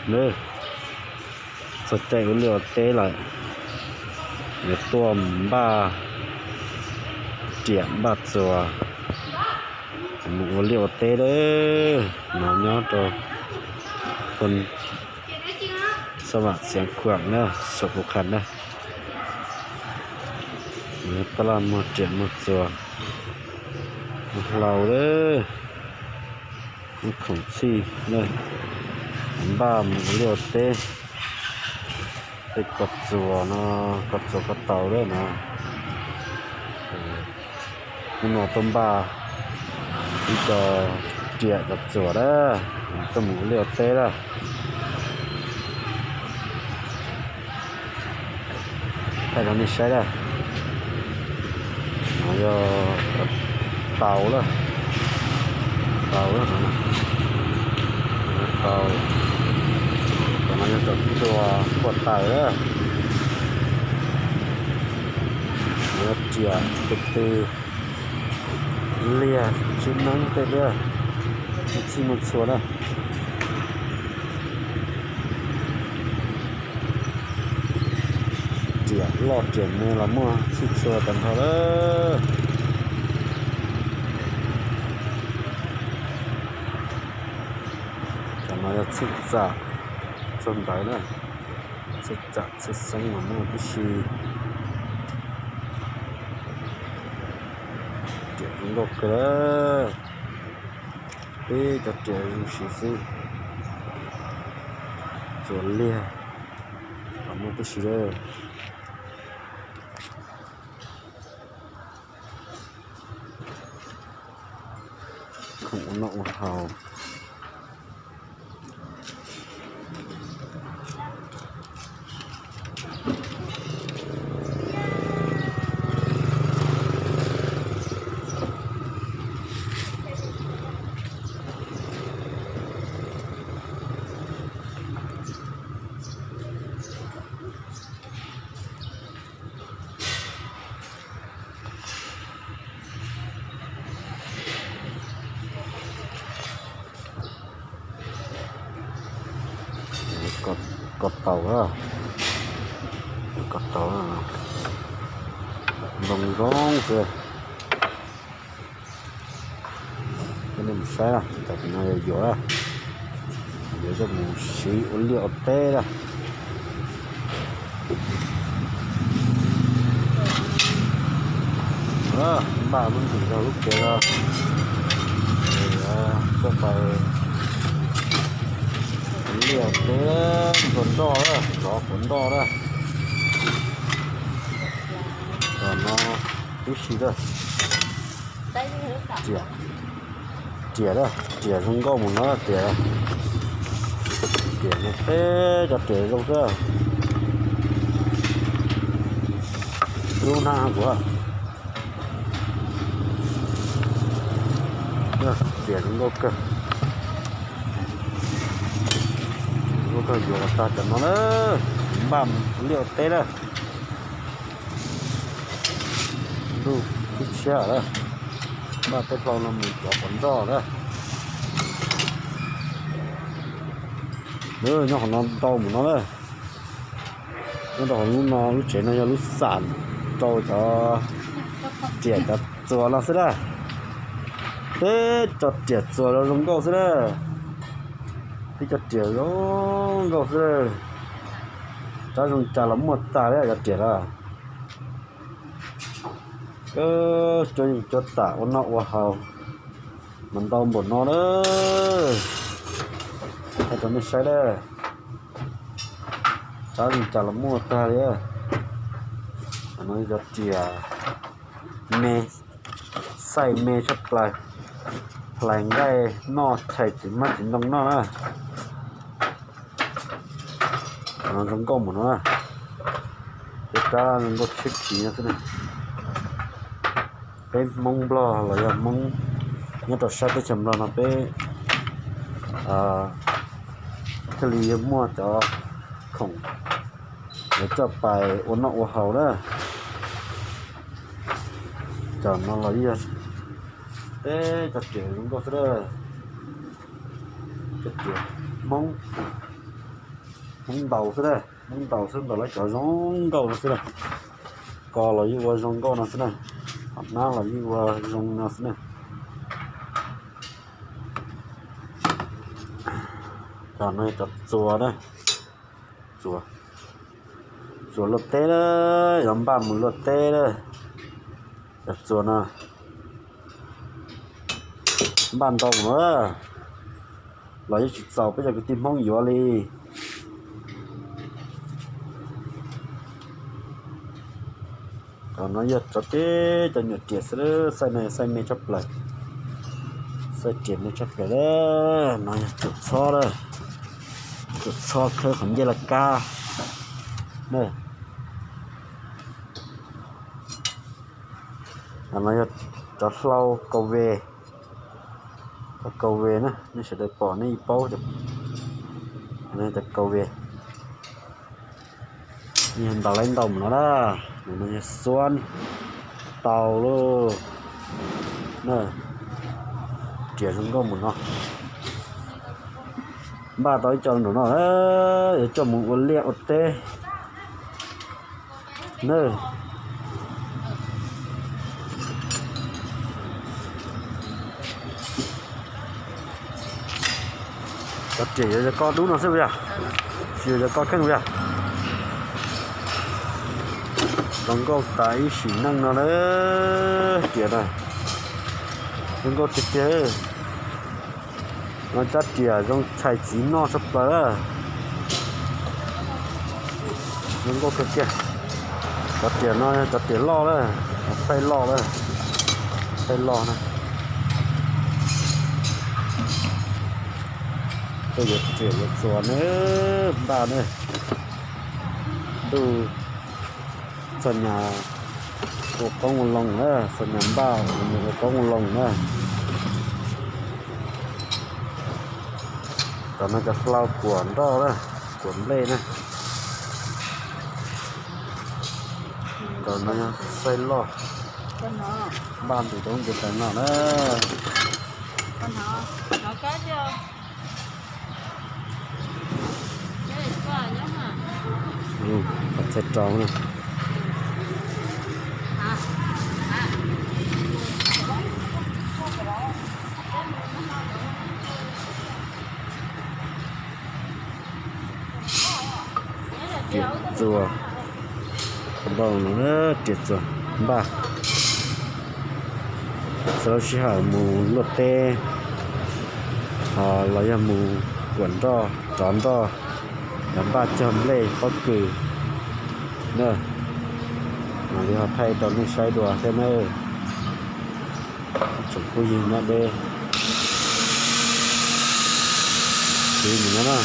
Nws txog caij ua liaj ua teb lawm, yuav tuaj npaj riam npaj txuas mus ua liaj ua teb lawm. No nyob rau thôn Xab Vam, xã Khuam na, xã Phú Khánh na. Tab laj muag riam muag txuas, muag hlau lawm, muag khoom txhij na, npaj mus ua liaj ua teb. Tej koj txuas no, koj txuas koj taus lawm no. Hnub no tuaj npaj ib co riam cov txuas na, tuaj mus ua liaj ua teb na. Thaij rau nej saib na. No yog cov tau lawm, tau lawm no, tau, cov no yog cov ntuas kuaj taws lawm. No yog riam tus twg liag tsis neeb tej thiab, muaj txhij muaj txhua na. Riam loj riam me los muaj txhij txhua tag nrho lawm. Cov no yog txhij txam txog ntawd na, txhij txam txhij xeeb los muaj tib si. Riam zoo nkauj kawg lawm, peb cov riam zoo siv xwb, txuas liag los muaj tib si lawm. Khoom ua noj ua haus. Koj taus, koj taus, zoo zoo xwb. Coj nej mus saib na, tam sim no yuav yuav, yuav coj mus siv ua liaj ua teb na. Npaj lub ntim rau lub kev no, coj pais ua liaj ua teb, tua nroj na, rov quav nroj na. Tam no tib si na. Riam, riam zoo nkauj mus no, riam, riam no peb cov riam zoo xwb. Lub hnab kuv, riam zoo nkauj kawg, zoo nkauj kawg, yuav los tag cov no na, npaj mus liaj ua teb na. Ntuj tib tshiab lawm, npaj tej hlau no mus rov quav nroj na. Nyob qhov no ntau mus no na. Nyob rau hauv lub no, lub tsev no yog lub xam rau cov riam cov txuas no xwb na. Peb cov riam txuas los zoo nkauj xwb na. Peb cov riam zoo nkauj xwb na. Tsob zoo cas los muaj tag li cov riam na. Cov yeej cov tam ua noj ua haus mas ntau npaum no na. Thaij rau nej saib na. Tsob zoo cas los muaj tag li. No cov riam me, xaij me tshaj plaws, hlais nqaij noj, tshais txiv hmab txiv ntoo noj na. Zoo nkauj mus no na. Peb rab zoo nkauj tshib kiv no xwb na. Peb Hmoob Nplog los yog Hmoob nyob rau sab teb chaws Nplog no peb thiaj li yuav muaj cov khoom yuav coj pais ua noj ua haus na. Cov no los yog peb cov riam zoo nkauj xwb na. Cov riam Hmoob, Hmoob ntaus xwb na, Hmoob ntaus xwb, ntaus lawv cov zoo nkauj no xwb na. Ko los yeej ua zoo nkauj no xwb na, qhov hnab los yeej ua zoo no xwb na. Cov no cov txuas na, txuas, txuas luaj teb na, yuav npaj mus luaj teb na. Cov txuas no npaj ntau no los yeej tsis txaus peb cov kwv tij Hmoob yuav li. Cov no yog cov tib cov nyuam riam xwb, xaij no xaij me tshaj plaws, xaij riam me tshaj plaws. No yog cuam txhob, cuam txhob khawb qhov ncej laj kab. No yog cov hlau kaus ve, cov kaus ve na, nej sawv daws pom nej yeej paub, cov kaus ve. Yog ntaus laib ntau mus no na, no yog xuab tau lauj. Riam zoo nkauj mus no. Npaj tau ib co nraum no, yuav coj mus ua liaj ua teb na. Cov riam yuav yog ko dub no xwb puas yog? Tsis yog, yog ko kheej puas yog? Zoo nkauj tas ib sim neej no na, riam na. Zoo nkauj tiag tiag. No cov riam zoo tshais txiv noj tshaj plaws. Zoo nkauj kawg kiag. Cov riam no cov riam loj na, xaij loj na, xaij loj na. Tej yuav riam yuav txuas na, npaj na. Ntuj, txog nyab ua qoob ua loo na, txog nyab npaj ua qoob ua loo na. Cov no cov hlau kuam nroj na, kuam nplej na. Cov no yog xaij loj, npaj ntim rau ntiav tas no na. Txhais rau na. Riam txuas, npaj no riam txuas npaj. Txog lub sij hawm mus luaj teb, ho los yog mus kuam nroj rov nroj, los npaj cog nplej pob kws na. Mam li ho thaij rau nej saib dua thiab nawb. Tsoom phooj ywg nyob deb, siv mus nyob na,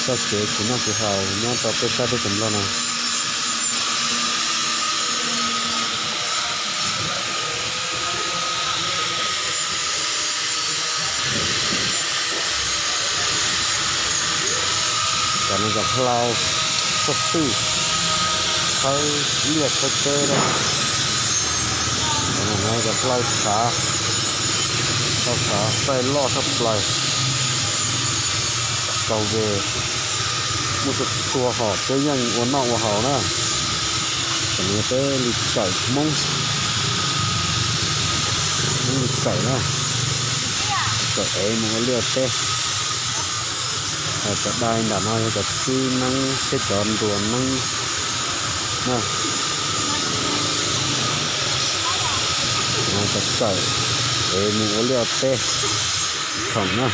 txoj kev tsis noj tsis haus nyob rau peb sab teb chaws Nplog no. Cov no cov hlau txhob twj, khawb liaj khawb teb na. Cov no cov hlau tshav, hlau tshav xaij loj tshaj plaws. Kaus ve, muaj txhua txhua hom peb yeej ua noj ua haus na. Cov no peb li kawm Hmoob, Hmoob li kawm na, kawm ev mus ua liaj teb. Cov dai nram no yog cov tsib neeb thiab cov nruas neeb na. Cov kawm ev mus ua liaj ua teb khoom na.